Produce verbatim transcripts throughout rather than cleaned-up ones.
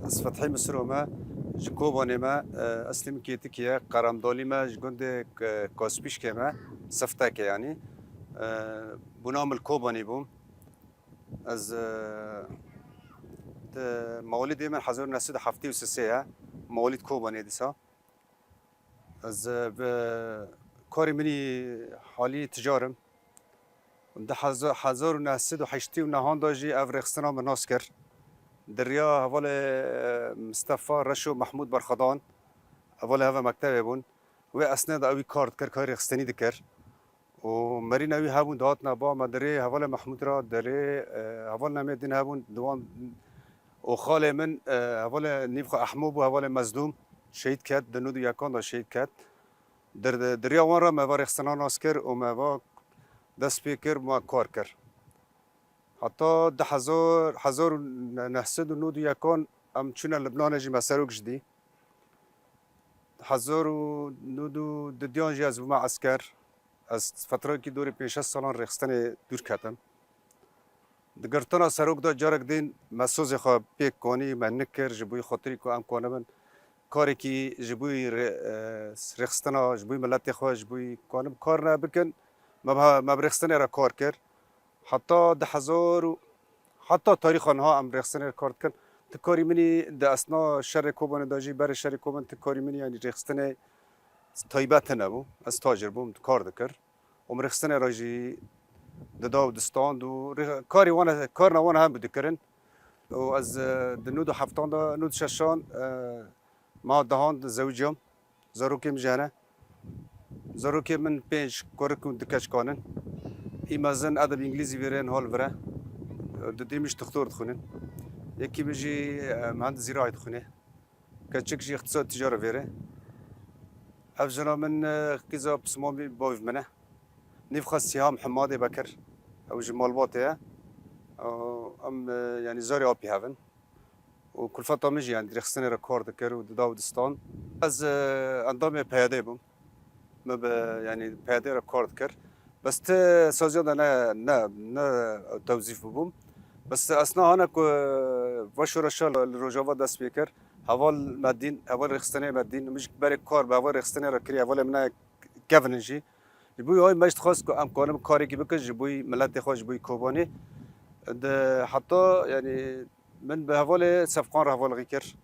Ez Fethî Misiro me, ji Kobanê me, e, eslî min Kêtikî ye, Qeremdalî me, ji gundê K-, Kaspîşkê me, Siftek e yanî. E, Bûna min li Kobanê bûm. Ez, e, di mewlidê min hezar û neh sed û heftê û sê ye. Mewlid Kobanê dîsa. Ez, e, bi karê min î halî ticar im. Di heza-, hezar û neh sed û heştê û nehan de jî ev rêxistina min nas kir. Di riya hevalê, e, Mistefa Reşo Mehmûd Berxwedan, hevalê heve mektebê bûn. Wê esnê de ewî kar dikir, karê rêxistinî dikir. Û merîna wî hebûn, dihatina ba me di rê hevalê Mehmûd re, di rê, e, heval nemê din hebûn, di wan û xalê min, e, hevalê nîv xwe Ehmo bû, hevalê Mezlûm şehîd ket, di nod û yekan de şehîd ket. Di, di, di riya wan re me va rêxistina nas kir û me va dest pê kir, me kar kir. Heta di hezar, hezar û neh sed û nod û yekan em çûne Libnanê jî me serok ji dî. Hezar û nod û dudiyan jî ez bûme esker. Ez fetrekî dorê pênc şeş salan rêxistinê dûr ketim. Di girtina serok de carek din me sozê xwe pêk konî, me nikir, ji bo xatirî ku em konibin karekî ji bo rê-, e, rêxistina, ji bo miletê xwe, ji bo konib kar ne bikin. Me bi, me bi rêxistinê re kar kir. Heta di hezar û, heta tarîxa niha em rêxistinê re kar dikin. Ti karî min î di esna şerê Kobanê de jî, berê şerê Kobanê ti karî min î, yanî rêxistinê taybet tune bû. Ez tacir bûm, kar dikir. Û min rêxistinê re jî dida û distand û rê-, karê wan, karina wan hem dikirin. Û ez, e, di nod û heftan de, nod û şeşan, e, meha dehan dizewiciyam. Zarokê min jî hene. Zarokê min pênc kurik û du keçkan in. Î mezin edeb îngilîzî vêrên hol vire. Dudî min jî dixtor dixwînin. Yekî min jî, e, mehendis zîrayî dixwîne. Keçik jî îqtîsad tîcara vêre. Ev jina min, e, qîza pismamî bavî min e. Nîv xwe Sîham Hemadê Bekir. Ew ji Malbatê ye. Ew, em, e, yanî zarê apî hev in. Û kulfeta min jî, yanî, rêxistinê re kar dikir û dida û distan. Ez, e, endamê P Y D'ê bûm. Me bi, yanî, P Y D re kar dikir. Bes ti saziya de ne, ne, ne tewzîf bibûm. Bes esna hane ku va şoreşa li, li Rojava dest pê kir. Heval me dîn, heval rêxistinê me dîn. Min jî berê kar bi heval rêxistinê re kiriye. Hevalê min e kevin in jî. Ji bo wî me jî dixwest ku em karin karekî bikin ji bo miletê xwe, ji bo Kobanê. Di heta, yanî, Min bi hevalê Sefqan re hevalixî kir.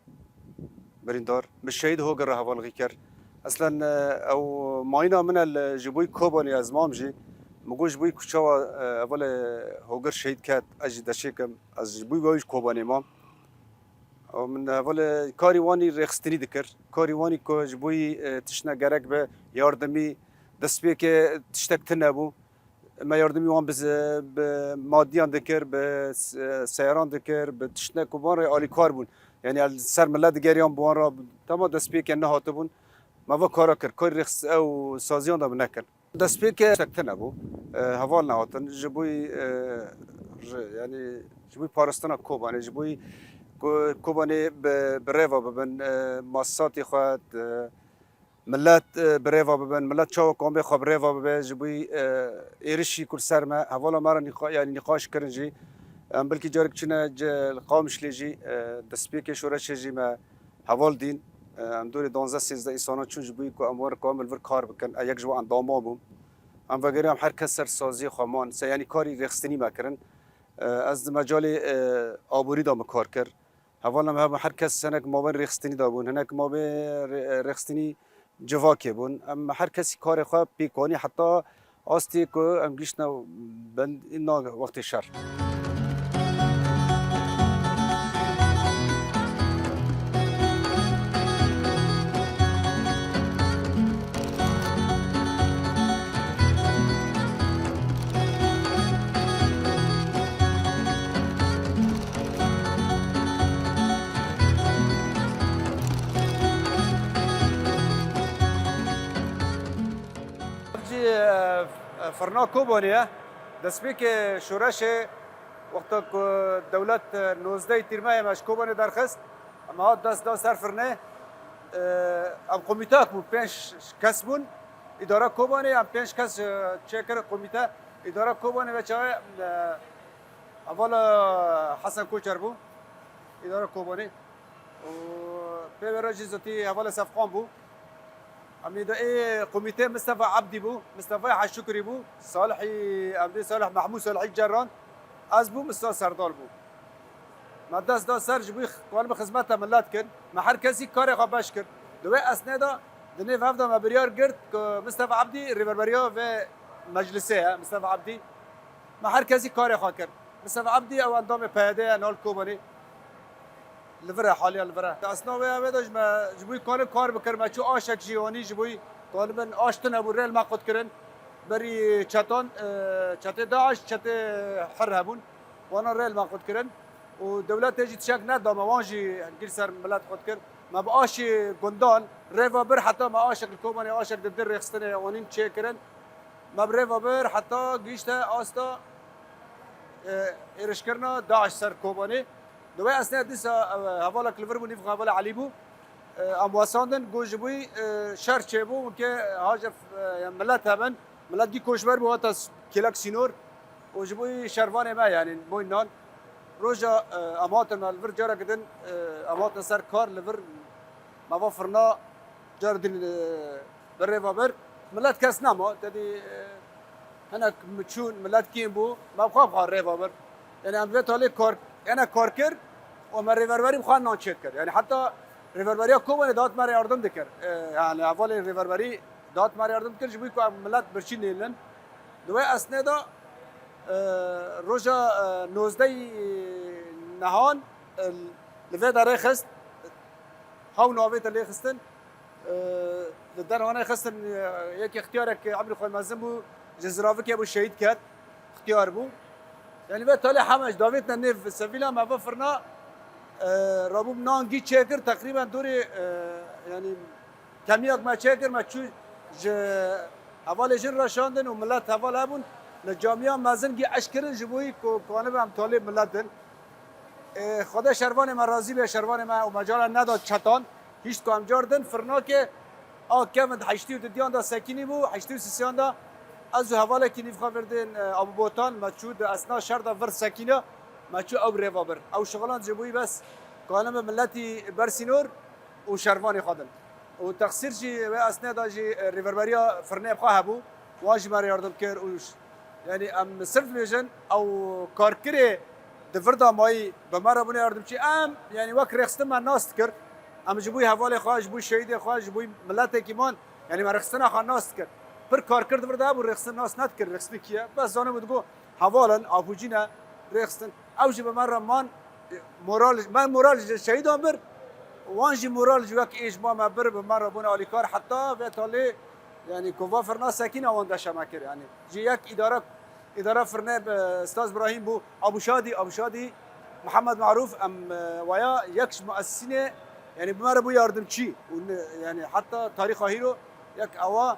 Birîndar. Min Şehîd Hogir re hevalixî kir. Eslen, e, ew mayîna min e li, ji bo Kobanê ez mam jî. Min got ji bo ku çawa, e, hevalê Hogir şehîd ket, ez jî deşêkim. Ez ji bo wî ji Kobanê mam. Ew min hevalê karî wanî rêxistinî dikir. Karî wanî ku ji bo wî, e, tiştine gerek be, yardimî, destpêkê tiştek tune bû. Me yardimî wan bi, bi madiyan dikir, bi s-, seyaran dikir, bi tiştine ku wan re alîkar bûn. Yanî el ser milet digeriyan bi wan re, dema destpêkê nehatibûn. Me va kara kir, karî rêx ew saziyan de bi nekin. Destpêkê tiştek tune bû. E, heval nehatin. Ji bo, e, re-, yanî ji bo parastina Kobanê, ji bo ku Kobanê bi, bi rêva bibin, e, masatê xwe, e, Milet, e, bi rêva bibin, milet çawa komê xwe bi rêva bibe, ji bo, e, êrişî ku li ser me, hevala me re nîqa-, yanî nîqaş kirin jî. Em belkî carek çûne ce-, li Qamişlê jî, e, destpêkê şoreşê jî me heval dîn. E, em dorê duwazdeh sêzdeh însanan çûn ji bo ku em wan re li vir kar bikin. E, yek ji wan endama bûm. Em vegeriyan her kes ser saziyê xwe man. Se, yanî karî rêxistinî me kirin. E, ez di mecalê, e, aborî de min kar kir. Hevalên me hebûn, her kes hinek mabên rêxistinî de bûn, hinek mabê rê-, rêxistinî civakê bûn. Em her kesî karê xwe pêk anî heta astê ku em gihîştine bend-, îna wextê şer. Cî, e, firna Kobanê ye. Destpêkê şoreşê wexta ku dewlet, e, nozdehê Tîrmehê me ji Kobanê derxist, em hat dest da ser firnê. E, em komîtek bûn, pênc kes bûn. Îdara Kobanê, em pênc kes, e, çêkir komîte. Îdara Kobanê ve çaxê, e, hevala Hesen Koçer bû. Îdara Kobanê. û pê wê re jî zotî hevalê Sefqan bû. Em ê de ê komîtê Mistefa Ebdî bû, Mistefa Heşukrî bû, Salihî, em dê Salih Mehmûd Salihî Cerran, ez bûm, Mistefa Serdal bû. Me dest da ser ji bo kalibê xizmeta milet kir. Me her kesî karê xwe beş kir. Di wê esnê de di nêv hev de me biryar girt ku Mistefa Ebdî rêverberiya vê meclisê ye, Mistefa Ebdî. Me her kesî karê xwe kir. Mistefa Ebdî ew endamê P Y D ye, nal Kobanê. Li vir e, haliya li vir e. Di esna wê, wê de ji me, ji bo kalib kar bikir, me çû aşek jî anî, ji bo kalibin aş tune bû, rê li me qut kirin. Berî çetan, e, çetê DAIŞ, çetê Hir hebûn. Wana rê li me qut kirin. Û dewletê jî tiştek neda me, wan jî gîr ser milet qut kir. Me bi aşê gundan rê ve bir, heta me aşek li Kobanê, aşek di dir rêxistinê anîn çêkirin. Me bi rê ve bir heta gihîşte asta, e, êrişkirina DAIŞ ser Kobanê. Di wê esnê dîsa, e, hevalek li vir bû, nîv hevalê Elî bû. E, em wesandin, got ji bo, e, şer çêbû, weke hace, e, milet hebin. Milet gî koçber bû, hata s-, kêlek sînor. Û ji bo şervanê me, yanî boy nan. Roja, e, em hatin me li vir careke din, e, em hatin ser kar li vir me va firna car din, e, bi rê ve bir. Milet kes nema, tedî, e, hinek çûn, milet kêm bû, me bi xwe bi xwe rê ve bir. Yanî em vê talê kar, yene kar kir û me rêverberî bi xwe nan çêt kir. Yanî heta rêverberiya Kobanê dat me re yardim dikir. E, yanî hevalê rêverberî dat me re yardim dikir, ji bo ku em milet birçî nêlin. Di wê esnê de, e, roja, e, nozdehî nehan, e, li vê derê xist, hew navê te lê xistin, e, li dervanê xistin, e, yek îxtiyarek emrî xwe mezin bû, ji ziravikê bû şehîd ket, îxtiyar bû. Yanî vê talê heme ji davêtine nêv sevîla me ve firna, e, rabû nan gî çêkir, teqrîben dorê, e, yanî kemiyek me çêkir, me çû ji hevalê jin re şandin û milet heval hebûn, li camiya mezin gî eş kirin ji bo ku kanibin em talê milet din. Ê, Xwedê şervanê me razî be, şervanê me û mecala neda çetan, hişt ku em car din, firnakê a kevin di heştê û dudiyan de sekinî bû, heştê û sisiyan de ez û hevalekî nîv xwe virdên, e, Abu Botan, me çû di esna şer de vir sekîna, me çû ew rê ve bir. Ew şixulan ji bo wî bes kanibin miletî bersînor û şervanê xwe din. Û texsîr jî wê esnê de jî, e, rêverberiya firnê bi xwe hebû, wan jî me re yardim kir û ş-, yanî em sirf dibêjin, ew karkirê di vir de mayî bi me re bûne yardimçî. Em, yanî wek rêxistin me nas dikir. Em ji bo hevalê xwe, ji bo şehîdê xwe, ji bo miletekî man, yanî me rêxistina xwe nas dikir. Pir karkir di vir de hebû, rêxistin nas nedikir, rêxistin kî ye? Bes zanibû digot, heval in, apûcî ne, rêxistin. Ew jî bi me re man, moral, me moral ji şehîdan bir, wan jî moral ji wek ê ji ma me bir, bi me re bûne alîkar, heta vê talê, yanî ku va firna sekîna wan deşe me kir, yanî ji yek îdara, îdara firnê bi Staz Brahîm bû, Abu Şadî, Abu Şadî, Mihemed Marûf, em, e, waya yek ji muesisînê, yanî bi me re bû yardimçî û ne, yanî heta tarîxa hîro yek ewa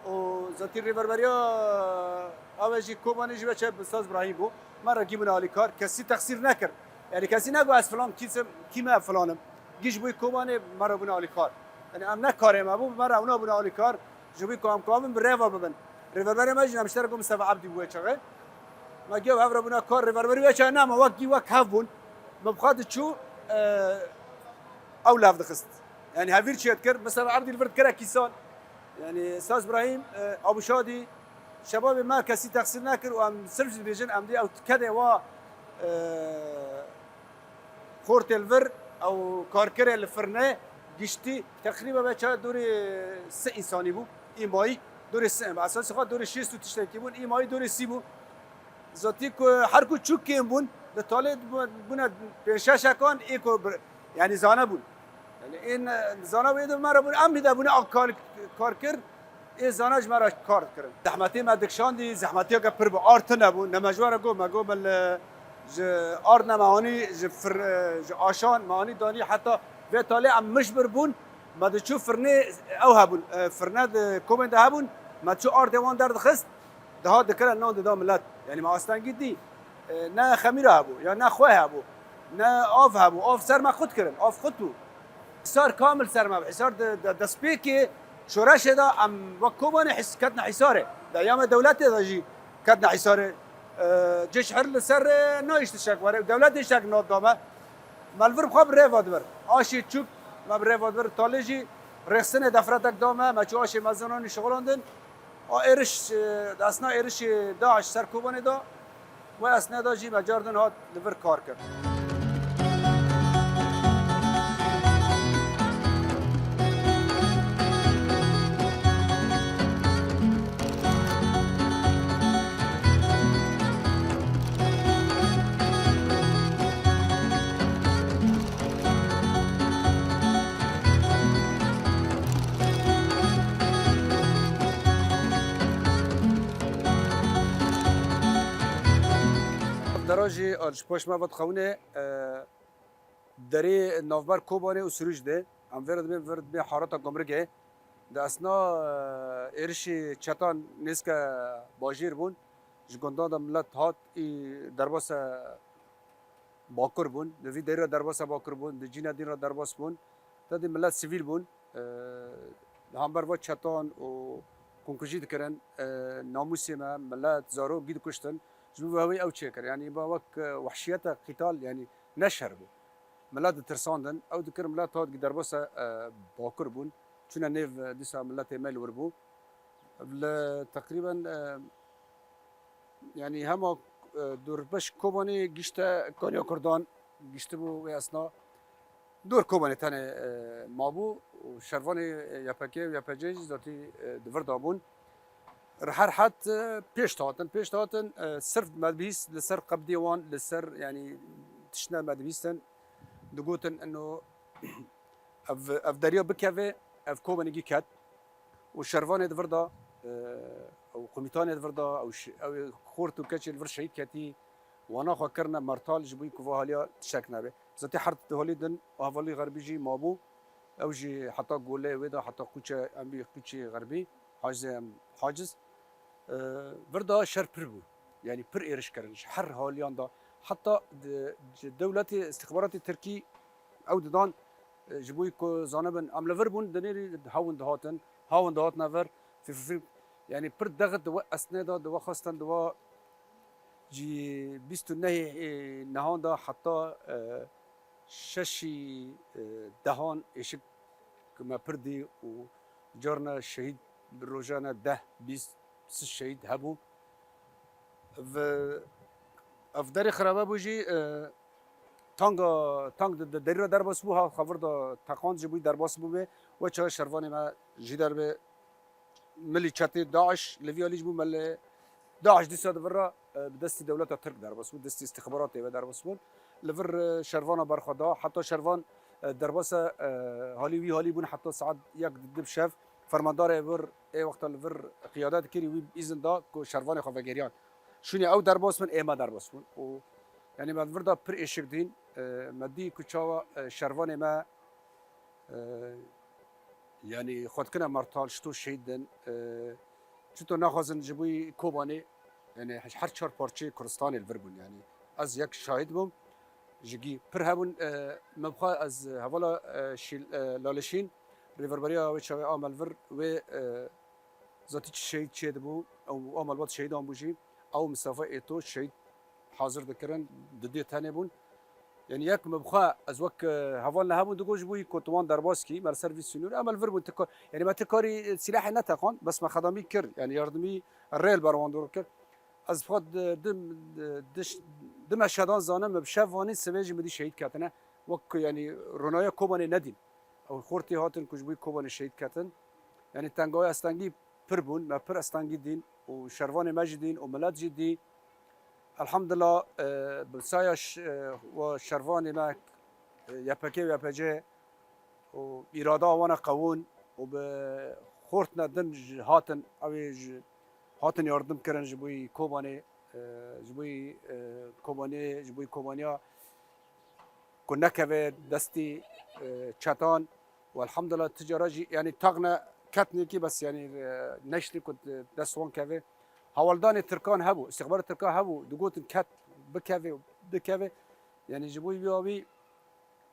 û zatî rêverberiya Ava jî Kobanê jî veçe bi Staz Brahîm bû. Me re gî bûne alîkar. Kesî texsîr nekir. Yanî kesî negot ez filan kîsim, kî me filan im. Gî ji bo Kobanê me re bûne alîkar. Yanî em ne karê me bû, me re ewna bûne alîkar. Ji bo ku em kabin bi rêva bibin. Rêverberê me jî em ji te re got Mistefa Ebdî bû wê çaxê. Me giya hev re bûne kar, rêverberî wê çaxê ne, me wek gî wek hev bûn. Me bi xwe diçû, e, ew lev dixist. Yanî hevîr çê dikir, Mistefa Ebdî li vir dikire kîsan. Yanî Staz Brahîm, e, Abû Şadî, şebabê me kesî texsîr nekir û em sirf jî dibêjin, em dê ew kedê wa, e, xortê li vir, ew karkerê li firnê giştî, teqrîben be çawa dorê sê însanî bû, îmayî dorê sê, esasî xwe dorê şêst û tiştekî bûn, îmayî dorê sî bû. Zotî ku her ku çû kêm bûn, di talê bûne pênc şeşekan ê ku bir, yanî zane bûn. Yanî ên zana wê de me re bûn, em hîde bûne a kar, kar kir, ê zana ji me re kar kirin. Zehmetê me dikşandî, zehmetiyeke pir bû. Ard tune bû, ne me ji we re got, me got me li, ji ard ne me anî, ji fir, ji aşan me anî danî, heta vê talê em mij bir bûn, me diçû firnê ew hebûn, e, firne di komên de hebûn, me diçû ardê wan derdixist. Dihat dikire nan dida milet. Yanî me astengî dî. E, ne xemîra hebû, ya ne xwe hebû, ne av hebû. Av ser me qut kirin, av qut bû. Hisar kamil ser me bû. Hisar de, de, destpêkê şoreşê de em wek Kobanê his-, ketine Hisarê. De ya me dewletê de jî ketine Hisarê. E, cih her li ser, e, nayişt şek were. Dewletê şek nat da me. Me li vir xwe bi rêva dibir. Aşê çûk me bi rêva dibir. Talê jî rêxistinê defretek da me, me çû aşê mezinanî şixulandin. A êriş, e, di esna êrişê DAIŞ ser Kobanê de, wê esnê de jî me cardin hat li vir kar kir. Dera jî, e, ji paş me ve dixewine, e, derê navber Kobanê û Sirûj de. Em vê re dibên, vir dibên harata Gumrigê. Di esna, e, êrişî çetan nêzke bajêr bûn. Ji gundan de milet hat, î derbasa Bakur bûn. Di vî derî re derbasa Bakur bûn, di cîna din re derbas bûn. Te dî milet sivîl bûn. E, li hember va çetan û komkujî dikirin, e, namûsê me, milet, zarok gî dikuştin. Ji bo hewî ew çêkir. Yanî ba wek, e, wehşiyeta qîtal, yanî ne şer bû. Milet ditirsandin, ew dikir milet hat derbasa, e, Bakur bûn. Çûne nêv, e, dîsa miletê me li wir bû. Li teqrîben, e, yanî hema, e, dorbeş Kobanê gişte Kaliya Kurdan, giştibû wê esna. Dor Kobanê tenê, e, mabû û şervanê, e, Y P G û Y P G jî zatî, e, di vir de bûn. Her het, e, pêş hatin, pêş hatin, e, sirf me dibihîst li ser qebdê wan, li ser, yanî tiştine me dibihîstin. Digotin eno ev, ev derya bikeve, ev Kobanê gî ket. Û şervanê di vir de, e, ew komîtanê di vir de, ew şi-, ew xort û keçê li vir şehîd ketî, wana xwe kirine mertal ji bo ku va haliya tiştek nebe. Zatî her di holî din, hevalî xerbî jî mabû. Ew jî heta goleyê wê de, heta qûçe, em bî qûçê xerbî, hacizê em haciz. E, vir de şer pir bû. Yanî pir êriş kirin. Ji her haliyan de, heta di, ji dewletê, istixbaratê Tirkî ew didan, e, ji bo ku zanibin, em li vir bûn, dinêrî hewin dihatin, hewin dihatine vir, fî, fî, fî. Yanî pir dexit di we esnê de, di we xwestin, di we jî bîst û nehê, e, nehan de heta, e, şeşî, e, dehan êşik ku me pir dî û carna şehîd bi rojane deh, bîst, sî şehîd hebû. Ve ev derê xirabe bû jî, e, tanga, tang di, di derî re derbas bû, ha xevir de teqand ji bo derbas bû bê. We çawa şervanê me jî derbe milî çetê DAIŞ, li vî alî ji bo me li DAIŞ dîsa di vir re, e, bi destî dewleta Tirk derbas bû, destî istixbaratê ve derbas bûn. Li vir, e, şervana berxwe da, heta şervan, e, derbasa, e, halî wî halî bûn heta saet yek di, di bi şev. Fermandarê vir ê wexta li vir qiyade dikirî, wî îzin da ku şervanê xwe vegeriyan. Şûnê ew derbas bin, ê me derbas bûn. Û, yanî me vir da pir êşik dîn, e, me dî ku çawa, e, şervanê me, e, yanî xwe dikine mertal, çito şehîd din, e, çito naxwazin ji bo Kobanê, yanî her çar parçeyê Kurdistanê li vir bûn. Yanî ez yek şahid bûm, ji gî pir hebûn, e, me bixwe ez hevala, e, Şîl-, e, Lalişîn, rêverberiya wê çaxê a me li vir wê, e, zatî çi şehîd çêdibû, ew a malbat şehîdan bû jî, ew Mistefa Êto şehîd hazir dikirin, di dê tenê bûn. Yanî yek me bixwe ez wek, e, heval nebûn, digot ji bo ku tu wan derbas kî, me li ser vî sînorê, em li vir bûn, tu ka-, yanî me tu karî, e, sîlehê neteqand, bes me xedamî kir, yanî yardimî rê li ber wan dor kir. Ez xwe di, di, di, di meşedan zanim, me bi şev vanî, sibê jî min dî şehîd ketine. Wek ku, yanî, ronaya Kobanê nedîn. Ew xortî hatin ku ji bo Kobanê şehîd ketin. Yanî tengaya estengî pir bûn, me pir estengî dîn û şervanê me jî dîn û milet jî dî. Elhamdulillah, e, bi saya ş-, e, wa şervanê me, e, Y P G û Y P G û îrada wana qewûn û bi xortine din ji hatin, ew ê ji hatin yardim kirin ji bo Kobanê, e, ji bo, e, Kobanê, ji bo Kobaniya ku nekeve destî, e, çetan. Û elhamdulillah ti cara jî, yanî taxne ketnekî bes, yanî, e, neştî ku dest wan keve. Hawaldanê Tirkan hebû, îstixbarê Tirkan hebû, digotin ket bikeve, bikeve. Yanî ji bo vî awî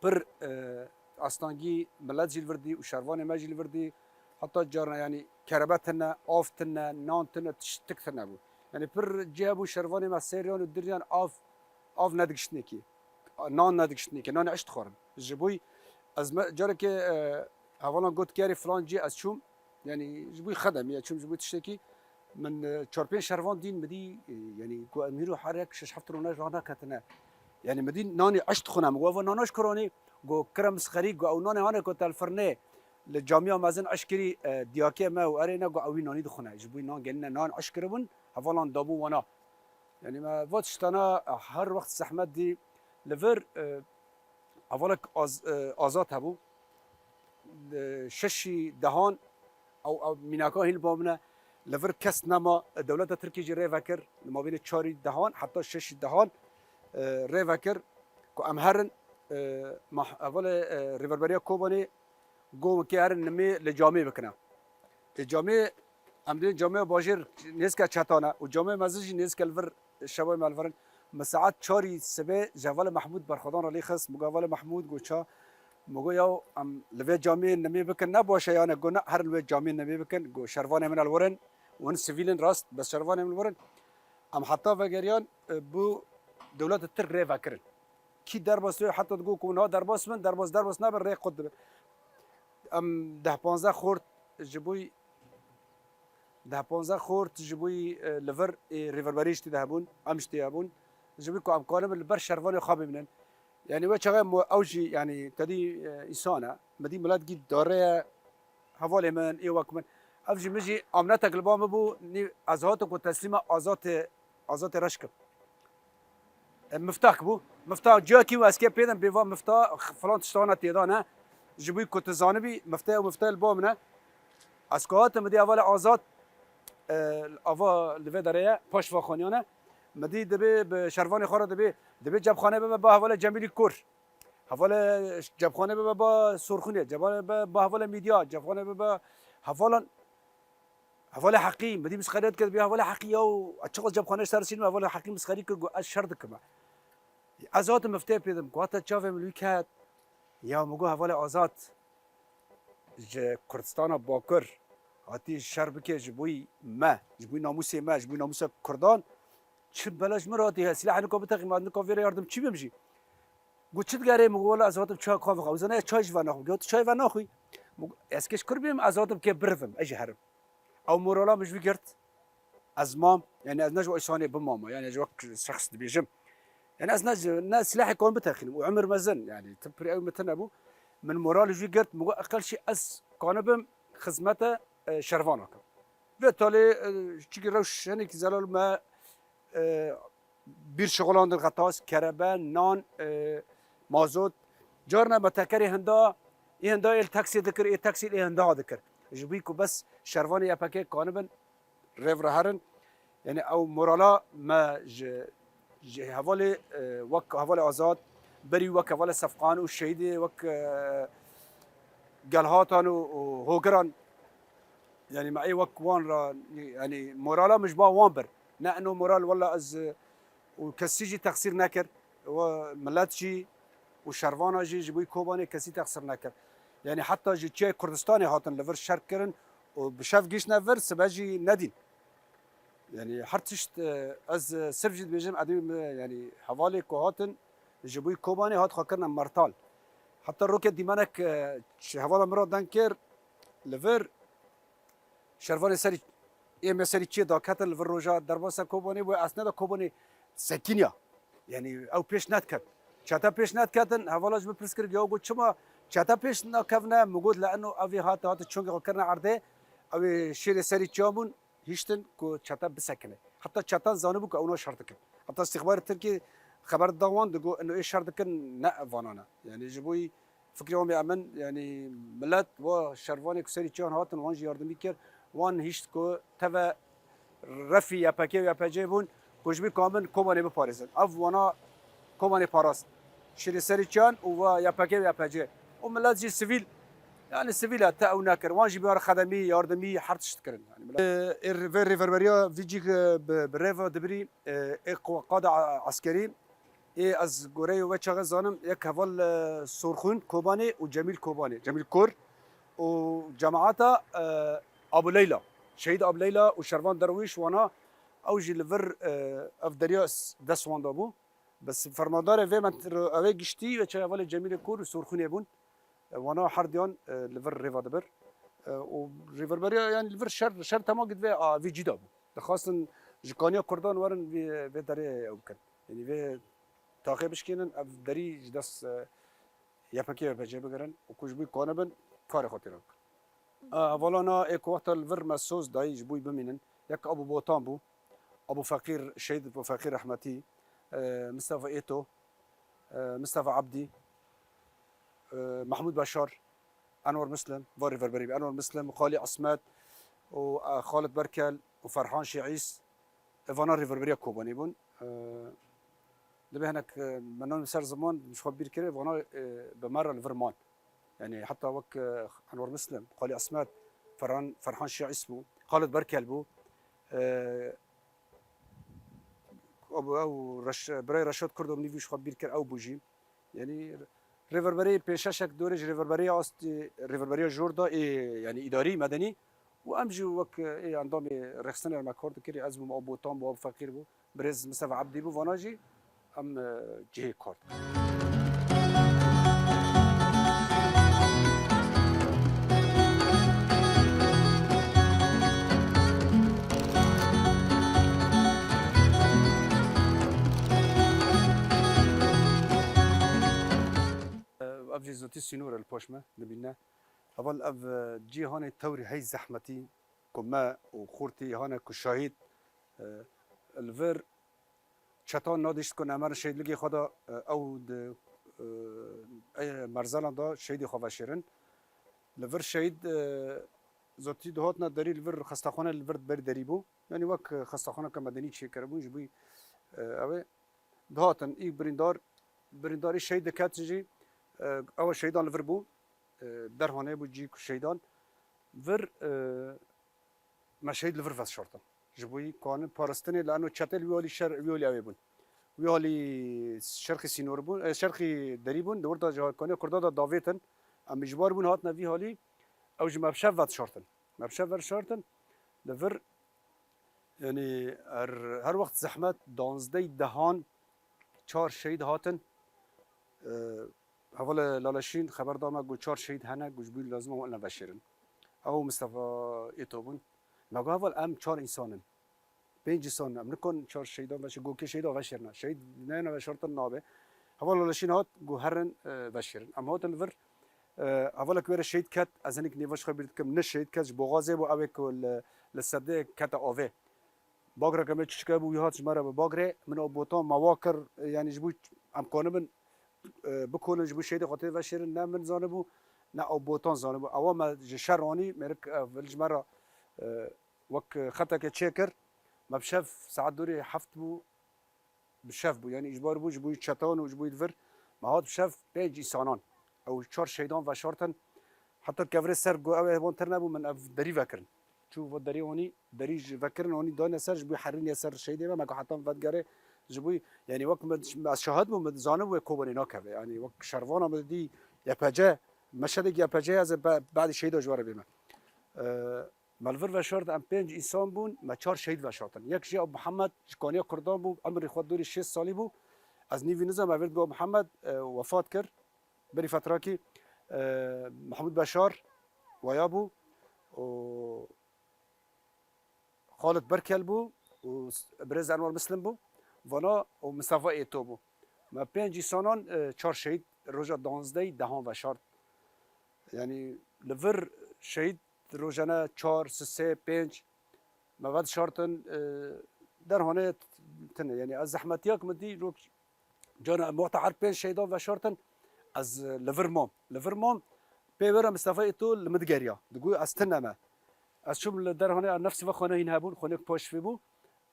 pir, e, astangî milet jî li vir dî û şervanê me jî li vir dî. Heta carna, yanî kerebe tine, av tine, nan tine, tiştik tine bû. Yanî pir cih hebû şervanê me seriyan û diriyan av, av nedigiştinekî. Nan nedikişt nîke, nanê eş dixwarin. Ji bo ez me carekê, e, hevalan got, "Kerê filan cî ez çûm." Yanî ji bo xedemî ez çûm, ji bo tiştekî. Min, e, çar pênc şervan dîn, min dî, e, yanî ku em hîro herek şeş heft rûne raneketine. Yanî min dî nanê eş dixwine. Min got, "Eva nana ji kuro anî?" Got, "Kire misxerî." Got, "Ew nanê hane ku te li firnê li camiya mezin eş kirî, e, diyakê me û erê ne." Got, "Ew wî nanî dixwine." Ji bo nan genîne nan eş kiribûn, hevalan dabû wana. Yanî me va tiştana her wext zehmet dî li vir, e, hevalek az-, e, azad hebû. Li şeşî dehan ew, ew mînaka hîn li ba min e. Li vir kes nema. Dewleta Tirkî jî rê vekir. Li mabênê çarî dehan heta şeşî dehan, e, rê vekir ku em herin, e, mah-, hevalê, e, Rêverberiya Kobanê got, "Ke herin nimê li camê bikine." Ê camê, em dê camê bajêr nêzke çetan e û camê mezin jî nêzke li vir şevay me li vir in. Min saet çarî sibê ji hevalê Mehmûd berxwedan re lê xist. Min got, "Hevalê Mehmûd," got, "ça?" Min got, "Yaw, em li vê camê nimê bikin, ne baş e yan e?" Got, "Ne, herin li wê camê nimê bikin." Got, "Şervanê min e li wir in, hûn sivîl in rast, bes şervanê min li wir in." Em heta vegeriyan, e, bû dewleta Tirk rê vekirin. Kî derbas dibe, heta digot ku niha derbas bin, derbas, derbas nabin, rê qut dibe. Em deh panzdeh xort ji bo, deh panzdeh xort ji bo, e, li vir, e, rêverberî ji tê de hebûn, em ji tê hebûn. Ji bo ku em kanibin li ber şervanê xwe bimînin. Yanî wê çaxê mo-, ew jî, yanî te dî, e, însan e. Me dî milet gî dareye hevalê min, ê wek min. Ev jî min jî amnetek li ba min bû, nî ez hatim ku teslîma Azatê, Azatê Reş kim. E, miftak bû. Mifta ciyakî û ez kê pêdem bêva mifta filan tiştana têda ne. Ji bo ku tu zanibî, mifte û mifte li ba min e. Ez ku hatim, min dî hevalê Azad, e, ava li vê derê ye, paş vaxaniyane. Min dî dibê bi şervanê xwe re dibê, dibê cebxanê bibe ba hevalê Cemîlî Kur. Hevalê cebxanê bibe ba Sorxûnê, cebxanê bibe ba hevalê Mîdya, cebxanê bibe hevalan, hevalê Heqî, min dî misxeriyet kir, bî hevalê Heqî ya, çiqas cebxanê ser sînim, hevalê Heqî misxerî kir, got, "Ez şer dikim." Ez hatim miftê pê dim, ku hata çavê min wî ket, ya min got, "Hevalê Azad ji Kurdistana Bakur hatî şer bike ji bo me, ji bo namûsê me, ji bo namûsa Kurdan, çi bela ji min re hatî, he, sîlahê nika bitexî, me nika vê re yardim çi bim jî?" Got, "Çi digerê?" Min got, "Wela ez hatim çay ka vexwe." Wisa ne çay ji ve naxwim. Got, "Çay ve naxwî?" Min got, "Ez kê ji kur bêm, ez hatim kê birivim, ez jî herim." Ew morala min ji wî girt. Ez mam, yani ez ne ji wek însanê bimama, yani ez ji wek şexs dibêjim. Yani ez ne, ne silahê kan bitexînim û emir mezin, yani tim pirî ew min tune bû. Min moral ji wî girt, min got, "Eqel şî ez kanibim xizmete, e, şervana kim." Vê talê, e, çikî rewş hinekî zelal me, e, bîr şixulandin xetas, kerebe, nan, e, mazot. Carna me tekerê hinda, ê hinda ê li taksê dikir, ê taksê ê hinda dikir. Ji bo ku bes şervanê Y P G kanibin rêv re herin. Yani ew morala me ji, ji hevalê, e, wek hevalê Azad, berî wek hevalê Sefqan û şehîdê wek, e, Gelhatan û, û Hogiran, yani me ê wek wan re, yani morala min ji ba wan bir. Ne eno moral, wela ez, e, û kesî jî teqsîr nekir. We milet jî û şervana jî ji bo Kobanê kesî teqsîr nekir. Yani heta ji çiyayê Kurdistanê hatin li vir şer kirin û bi şev gihiştine vir, sibe jî nedîn. Yani her tişt, e, ez, e, sirf jî dibêjim, edî me, yani hevalê ku hatin ji bo Kobanê hat xwe kirine mertal. Heta roke dîmenek, e, ji hevala min re deng kir, li vir şervanê serî, ê me serî çiyê daketin, li vir roja derbasa Kobanê bû, esneda Kobanê sekiniya. Yani ew pêş nediket. Çete pêş nediketin, hevala ji min pirs kir, ya got, "Çima çete pêş nakevine?" Min got, "Li eno ev ê hate, hate çongê xwe kirine erdê, ew ê şêrê serî çiyan bûn, hiştin ku çete bisekine." Heta çetan zanibû ku ew na şer dikin. Heta îstîxbarê Tirkî xeber dida wan, digot, "Ino ê şer dikin, ne ev vanan e." Yani ji bo fikrê wan bê emin, yani milet wa şervanê ku serî çiyan hatin, wan jî yardimî kir, wan hişt ku teve refî Y P G û Y P C bûn, ku ji bo ku min Kobanê biparêzin. Ev wana Kobanê parast. Şêrê serî çiyan û wa Y P G û Y P C. Û milet jî sivîl, yani sivîl e, te ew nekir. Wan jî biyar xedemî, yardimî, her tişt kirin. Yani milet. Ê, ê, vê rêverberiya vî cî, e, bi, bi rêva dibirî, e, ê qu-, qada a-, eskerî, ê ez goreyê we çaxê zanim, yek heval, e, Sorxûn Kobanê û Cemîl Kobanê, Cemîl Kor û cemaeta, e, Abu Leyla, şehîd Abu Leyla û Şervan Derwîş wana, ew jî li vir, e, ev derya s-, dest wan dabû. Bes fermandarê vê me ew ê giştî ve çi hevalê Cemîlê Kor û Sorxûnê bûn. E, wana herdiyan, e, li vir rêva dibir. E, û rêverberiya, yanî li vir şer, şer tema gid vê, a, vê cî de bû. Dixwastin ji kaniya Kurdan werin vê, vê derê ew bikin. Yanî vê taxê bişkînin, ev derî ji dest, e, Y P G ve pecê bigirin û ku ji bo kanibin karê xwe têra bikin. E, hevalana ê ku wexta li vir me soz dayî ji bo bimînin, yek Abu Botan bû, Abu Feqîr, Şehîd Abu Feqîr rehmetî, e, Mistefa Êto, e, Mistefa Ebdî, e, Mehmûd Beşar, Enwer Muslim, va rêverberî bî, Enwer Muslim, Xalî Esmet û, e, Xalid Berkel û Ferhan Şiîs, e, vana rêverberiya Kobanê bûn. E, Divê hinek, e, me nan ser ziman ji xwe bîr kirê, vana, e, bi me re li vir man. Yanî heta wek, e, Enwer Muslim, Xalî Esmet, Ferhan, Ferhan Şiîs bû, Xalid Berkel bû. E, ew, ew Reş-, birayê Reşat Kurdo min nîvî ji xwe bîr kir, ew bû jî. Yanî rêverberê pênc şeşek dorê ji rêverberiya astê, rêverberiya jor da ê, yanî îdarî, medenî û em jî wek ê endamê rêxistinê me kar dikirî, ez bûm, ew Botan bû, ew Feqîr bû, birêz Mistefa Ebdî bû, vana jî em, e, cihê kar dikin. Ev jî zotî sînor e li paş me, dibîne. Heval ev, e, cîhanê tewrî hey zehmetî ku me û xortî hane ku şahîd, e, li vir çetan nadîşt ku nemerin şehîdligê xwe de, e, ew di, e, ê merzelan de şehîdê xwe veşêrin. Li vir şehîd, e, zotî dihatina derî li vir xestaxane li vir berî derî bû. Yanî wek, e, xestaxaneke medenî çêkiribûn ji bo, e, ew ê dihatin. Î birîndar, birîndarî şehîd diket jî, e, ew şehîdan li vir bû. E, derhanê bû cî ku şehîdan vir, e, me şehîd li vir veşartin. Ji bo yî kanin parastinê li eno çetê li wî alî şer, wî alî ew ê bûn. Wî alî şerqî sînor bûn, e, şerqî derî bûn, di wir de ji kaniya Kurda de davêtin. Em mijbar bûn hatine vî halî, ew ji me bi şev vedişartin. Me bi şev vedişartin, li vir, yanî her, her wext zehmet, danzdeh dehan çar şehîd hatin. E, Hevalê Laleşîn xeber da me, got çar şehîd hene, got ji bo lazim e wan veşêrin. Ew Mistefa Êto bûn. Me got heval em çar însan in. Pênc însan in. Em nikan çar şehîdan veşêrin. Got kê şehîda veşêrine. Şehîd neyane veşartin nabe. Heval Laleşîn hat, got herin, e, veşêrin. Em hatin li vir, e, hevalek wê re şehîd ket. Ez hinek nêva ji xwe bîr dikim. Ne şehîd ket, ji boxazê bû, ew ê ku li, li sedê kete avê. Bagreke me çiçike bû, wî hat ji me re bi bagrê. Min ew botan me wa kir, e, yanî ji bo em kanibin, e, bikolin, ji bo şehîdê xwe tê veşêrin. Ne min zanibû, ne ew botan zanibû. Ewa me ji şer anî, mêrik, e, vil ji me re, e, wek xeteke çêkir. Me bi şev saet dorê heft bû, bi şev bû. Yanî îjbar bû ji bo çetan û ji bo li vir. Me hat bi şev pênc însanan. Ew çar şehîdan veşartin. Heta kevirê ser got ew ê wan tir nebû, min ev derî vekirin. Çû va derî anî, derî ji vekirin anî dayne ser ji bo herînê ser şehîdê me, me got heta min vedigere ji bo, yanî wek min, ez şahid bûm, min zanibû wê Kobanê nakeve. Yanî wek şervana min dî Y P C, meşedek Y P C ez ê be-, badî şehîda ji we re bême. Eee, Me li vir veşart, em pênc însan bûn, me çar şehîd veşartin. Yek jî Ew Mihemed ji kaniya Kurdan bû, emrî xwe dorî şêst salî bû. Ez nîvî nizam, me vê digot Ew Mihemed, e, wefat kir. Berî fetrakî, e, Mehmûd Beşar waya bû û Xalid Berkel bû û s-, Birêz Enwer Muslim bû. Vana û Mistefa Êto bû. Me pênc însanan, e, çar şehîd roja danzdehî dehan veşart. Yanî li vir şehîd rojane çar, sisê, pênc me vedişartin, e, derhanê tine. Yanî ez zehmetiyak min dî, rok cana em wexta her pênc şehîdan veşartin, ez, e, li vir mam. Li vir mam, pê were Mistefa Êto li min digeriya. Digot ez tine me. Ez çûm li derhanê, nefsî ve xwene hîn hebûn, xwene paş vê bû.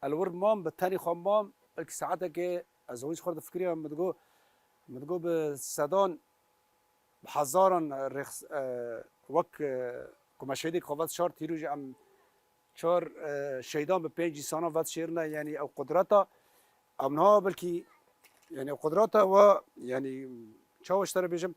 Ez li wir mam, bi tenê xwe mam, ilk saetekê ez hûn ji xwe difikiriyam, min digot, min digot bi sedan bi hezaran rêx-, e, wek, e, ku me şehîdek xwe vedişart, hîro jî em çar, e, şehîdan bi pênc însanan vedişêrine, yanî ew qudreta, em niha belkî, yanî ew qudreta we, yanî çawa ji te re bêjim,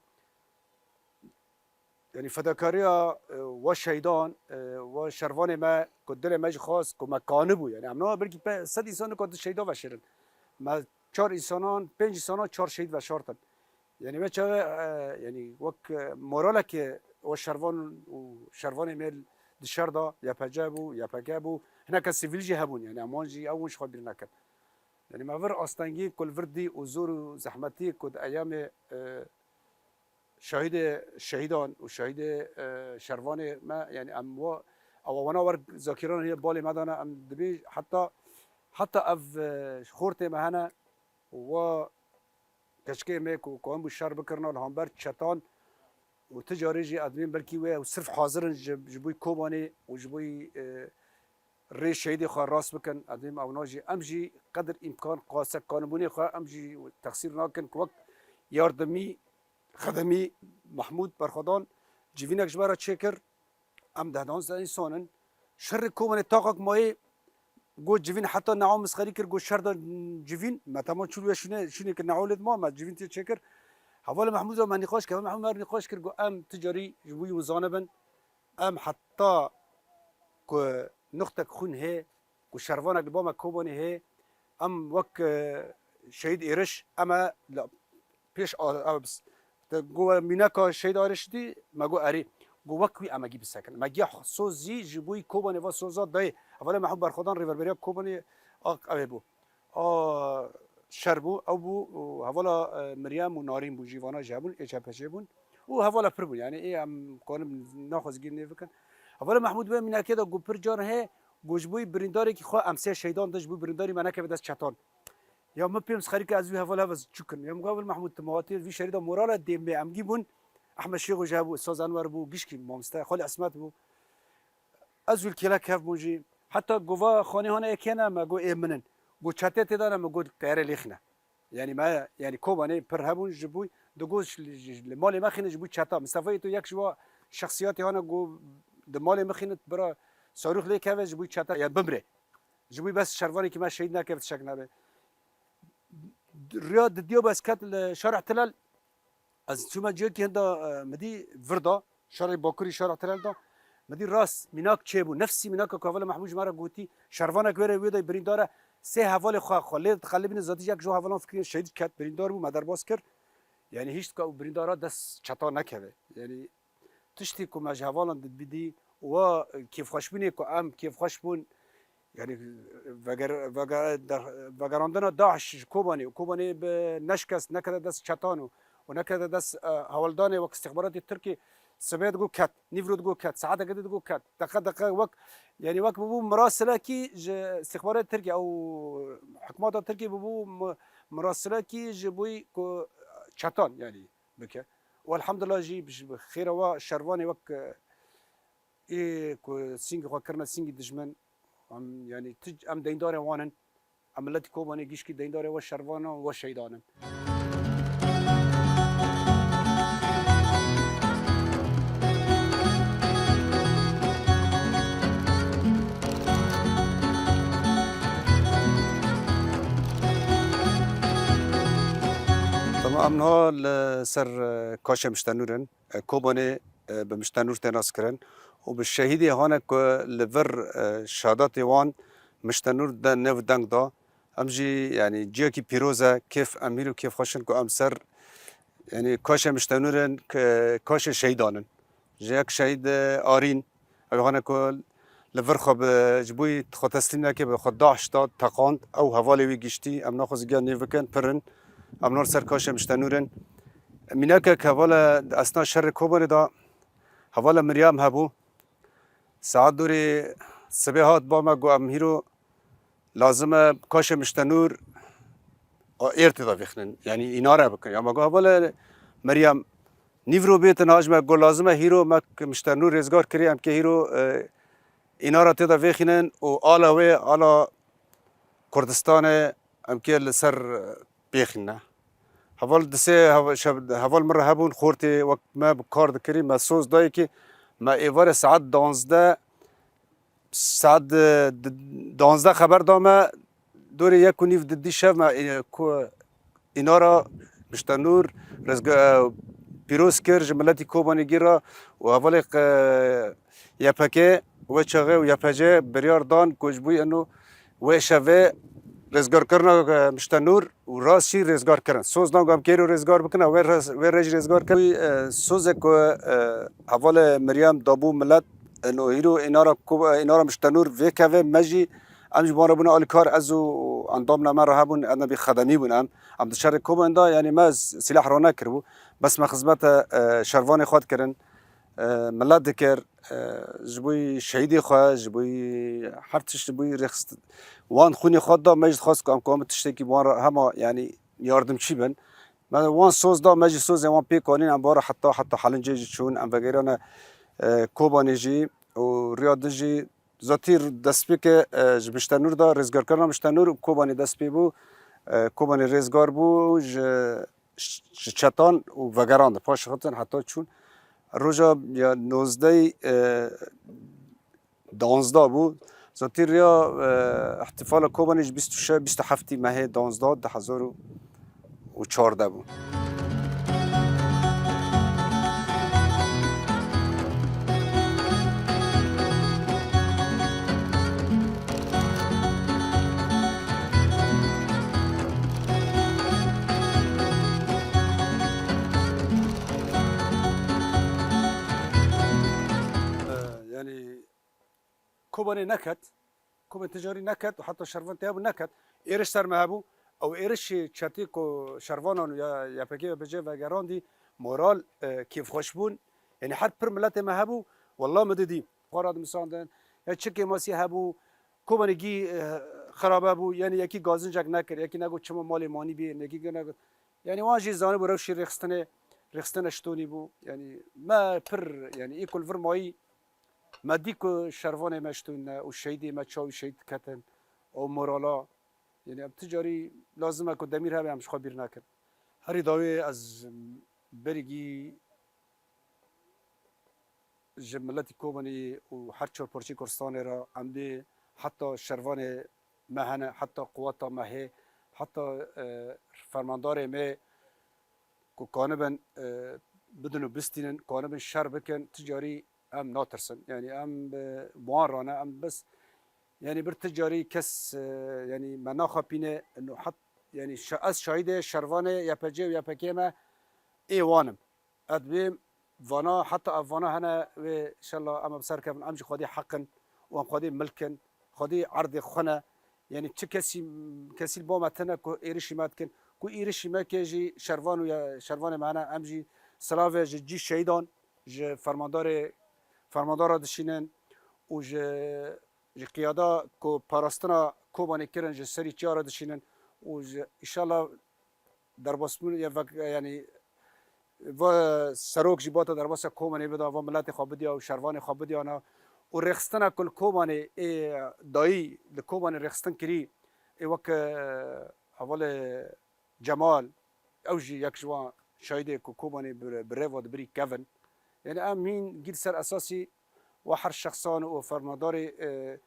yanî fedakariya, e, we şehîdan, e, we şervanê me ku dilê me jî xwest ku me kanibû, yanî em niha belkî pe-, sed însan nika di şehîda veşêrin. Me çar însanan, pênc însanan çar şehîd veşartin. Yanî me çaxê, e, yanî wek, e, moraleke we şervan û şervanê me di şer de Y P G bû, Y P G bû, hineka sivîl jî hebûn, yanî em wan jî ew hûn ji xwe bîr nekin. Yanî me vir astengî ku li vir dî û zor û zehmetî ku di eyamê, e, şehîdê, şehîdan û şehîdê, e, şervanê me, yanî em wa, ew wana wer zakiran heye balê me dane, em dibê heta, heta ev, e, xortê me hene û wa keçikê me ku, ku em bû şer bikirina li hember çetan û ti carê jî ez dibêm belkî wê ew sirf hazir in ji, ji bo Kobanê û ji bo, e, rê şehîdê xwe rast bikin. Ez dibêm ewna jî, em jî qedir îmkan qasek kanibûnê xwe em jî texsîr nakin ku wek yardimî, xedemî Mehmûd Berxwedan civînek ji me re çêkir. Em deh danzdeh însan in. Şerê Kobanê taqek mayê got civîn heta newa misxerî kir, got şer da civîn. Me tema çû wê şûnê, şûnê kir newa lê dima, me civîn tê çêkir. Hevalê Mehmûd re me nîqaş kir, Hevalê Mehmûd me re nîqaş kir, got em ti carî ji bo wî û zanibin. Em heta ku nuqtek xûn hê, ku şervanek li ba me Kobanê hê, em wek, e, şehîd êriş, em e li pêş a-, a-, bs-, te got we mînaka şehîd êriş dî, me got erê. Got wek wî em e gî bisekin. Me giya soz jî ji bo Kobanê va soza dayê. Hevalê Mehmûd Berxwedan rêverberiya Kobanê a, ew ê bû. A şer bû, ew bû, û hevala, e, Miryem û Narîn bû, jî vana jî hebûn, ê çepeçê bûn. Û hevala pir bûn, yanî ê em kanin naxwazî gîr nêvikin. Hevala Mehmûd wê mînakê de got pir car heye, got ji bo birîndarekî xwe em sê şehîdan de ji bo birîndarî me nekeve dest çetan. Ya min pê misxerî kir ez wî heval hev ez çû kirin. Ya min got, heval Mehmûd, tu ma hatî vî şerî de morala dê me em gî bûn. Ehmed Şêxo jî hebû, Ustaz Enwer bû, gişkî mamoste, Xalî Esmet bû. Ez û li kêlek hev bûn jî. Heta gova xanê hane ê kê ne, me got ê min in. Got çetê tê de ne, me got teyarê lêxîne. Yanî me, yanî Kobanê pir hebûn ji bo, digot ji, ji, li malê me xîne ji bo çeta. Mistefa Îto yek ji wa şexsiyatê hane got di malê me xîne bira sarûx lê keve ji bo çeta, ya bimrê. Ji bo bes şervanekî me şehîd neke, tiştek nebe. Riya didiya bes ket li şarê Ihtilal. Ez çûme ciyekî hinda, e, min dî vir da, şarê Bakurî, şarê Ihtilal da. Min dî rast mînak çêbû. Nefsî mînaka ku hevalê Mehmûd ji me re gotî, şervanek wêre wê de birîndar e, sê hevalê xwe, xwe lê dixelibîne, zatî ji yek ji wan hevalan fikirî şehîd ket, birîndar bû, me derbas kir. Yanî hîç ka û birîndara dest çeta nekeve. Yanî tiştê ku me ji hevalan dibîdî û wa kêfxweşbûnê ku em kêfxweş bûn, yanî veger-, veger-, de-, vegerandina DAIŞ ji Kobanê û Kobanê bi neşkest nekete dest çetan û, û nekete dest, e, hewldanê wek îstixbaratê Tirkî sibê digot ket, nîvro digot ket, saeteke dî digot ket, deqe deqe wek, yanî wek bibû mirasilekî ji îstixbaratê Tirkî ew hikûmeta Tirkî bibû mi-, mirasilekî ji bo ku çetan, yanî bike. Û elhamdulillah jî bi, bi xêra wa şervanê wek, e, ê ku sîngê xwe kirine sîngê dijmin, em, yanî tu, em deyndarê wan in. Em miletî Kobanê gişkî deyndarê we şervanan û we şehîdan in. Tamam, em niha li ser, e, Kaşê Miştenûr in. E, Kobanê, e, bi Miştenûr tê naskirin û bi şehîdê hane ku li vir, e, şehadatê wan Miştenûr de nêv deng da. Em jî, yanî, ciyekî pîroz e, kêf, em hîro kêfxweş in ku em ser, yanî, Kaşê Miştenûr in, ke-, Kaşê şehîdan in. Ji yek şehîd, e, Arîn, ew hane ku li vir xwe bi, ji bo xwe teslîm neke, bi xwe DAIŞ da, teqand, ew hevalê wî giştî, em naxwazî giya nêv bikin, pir in. Em nar ser Kaşê Miştenûr in. Mînakek hevala esna şerê Kobanê da, hevala Miryam hebû. Saet dorê sibê hat ba me, got, em hîro lazim e Kaşê Miştenûr a êr tê de vêxinin. Yanî înare bikin. Ya me got, hevala Miryam, nîvro bêtin, haj me got, lazim e hîro me Miştenûr rêzgar kirî, em kê hîro, e, înara tê de vêxînin û ala wê, ala Kurdistanê em kê li ser, e, pêxîne. Heval di sê hev-, şev-, heval min re hebûn, xortê wek me bi kar dikirî, me soz dayê kî me êvarê saet danzdeh, saet di, di, danzdeh xeber da me, dorê yek û nîv di dî şev me, e, ku Înara Miştenûr rizga-, e, pîroz kir, ji miletî Kobanê gî re û hevalê, e, Y P G wê çaxê û Y P G biryar dan ku ji bo eno wê şevê Rêzgarkirina, e, Mişte Nûr û rast jî rêzgar kirin. Soz dan ku em kêro rêzgar bikin, wê rez-, wê rê jî rêzgar kirin. E, sozê ku, e, hevalê Meryem dabû milet, e, no hîro înara ku, e, înara Mişte Nûr vê kevê me jî, em ji wan re bûne alîkar, ez û endamna me re hebûn, em nebî xedemî bûn em. Em di şerê Kobanê de, yanî me s-, sîlah ranekiribû. Bes me xizmete, e, şervanê xwe dikirin. E, milet dikir, e, ji bo şehîdê xwe, ji bo her tişt, ji bo rêxist-, wan xwînê xwe da, me jî dixwest ku em ku em tiştekî bi wan re hema, yanî yardimçî bin. Me wan soz da, me jî sozê wan pêk anîn, em bi wan re heta, heta Helincê jî çûn, em vegeriyane, e, Kobanê jî û riya din jî zatî destpêke, e, ji Mişte Nûr da, rêzgarkirina Mişte Nûr û Kobanê dest pê bû. E, Kobanê rêzgar bû ji, ji çetan û vegerand. Paş hatin heta çûn. Roja ya nozdeh, e, danzdeh bû. Zatî riya, e, îhtîfala Kobanê ji bîst û şeş, bîst û heftê mehê danzdeh, du hezar û çardeh bû. E, yanî Kobanê neket, Kobanê ticarî neket û heta şervan tê hebû neket. Êriş ser me hebû. Ew êrişê çetê ku şervanan ya Y P G ve bêje vegerandî, moral, e, kêfxweş bûn. Yanî her pir miletê me hebû, wela min didî. Xwe radimîsandin. Ya çi kêmasî hebû, Kobanê gî, e, xirabe bû. Yanî yekî gazincek nekir, yekî negot çima malê manî bê, yekî negot. Yanî wan jî zanibû rewşê rêxistinê, rêxistinê şitonî bû. Yanî me pir, yanî ê ku li vir mayî, me dî ku şervanê me şitûne û şehîdê me çawî şehîd diketin û morala, yanî em ti carî lazim e ku demîr hebe em ji xwe bîr nekin. Herî dawî ez berî gî ji miletî Kobanê û her çar parçeyê Kurdistanê re em dê heta şervanê me hene, heta quweta me hê, heta, e, fermandarê me ku kanibin, e, bidin û bistînin, kanibin şer bikin, ti carî em natirsin. Yanî em bi wan re ne, em bes, yanî bir ti carî kes, e, yanî me naxapîne, ino het, yanî şa-, ez şahidê şervanê Y P G û Y P K me ê wan im. Ez dibêm vana, heta ev vana hene wê, inşallah em bi ser kevin, em jî xwedî heq in û em xwedî milk in, xwedî erdê xwe ne. Yanî çi kesî, kesî li ba me tune ku êrişî me dikin, ku êrişî me ke jî şervan û ya, şervanê me hene, em jî silavê ji cî şehîdan, ji fermandarê, fermandara dişînin û ji, ji qiyada ku parastina Kobanê kirin, ji serî çiya re dişînin û ji, inşallah derbasbûn ya vek-, yanî va serok jî bata derbasa Kobanê bida, va miletê xwe bidiya û şervanê xwe bidiyana û rêxistina ku li Kobanê ê dayî li Kobanê rêxistin kirî, ê wek, e, hevalê Cemal, ew jî yek ji wan şahidê ku Kobanê bi, bi rêva dibirî kevin. Yanî em hîn gî li ser esasî wa her şexsan û fermandarê, e,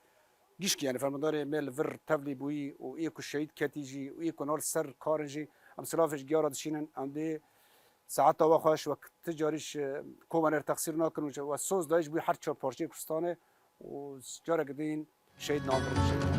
gişkî, yanî fermandarê me li vir tevlî bûyî û ê ku şehîd ketî jî û ê ku nal ser karin jî, em silavê ji giya re dişînin, em dê saeta we xweş wek ti carî ji Kobanê re texsîr nakin û we soz dayî ji bo her çar parçeyê Kurdistanê û careke din şehîd nandin.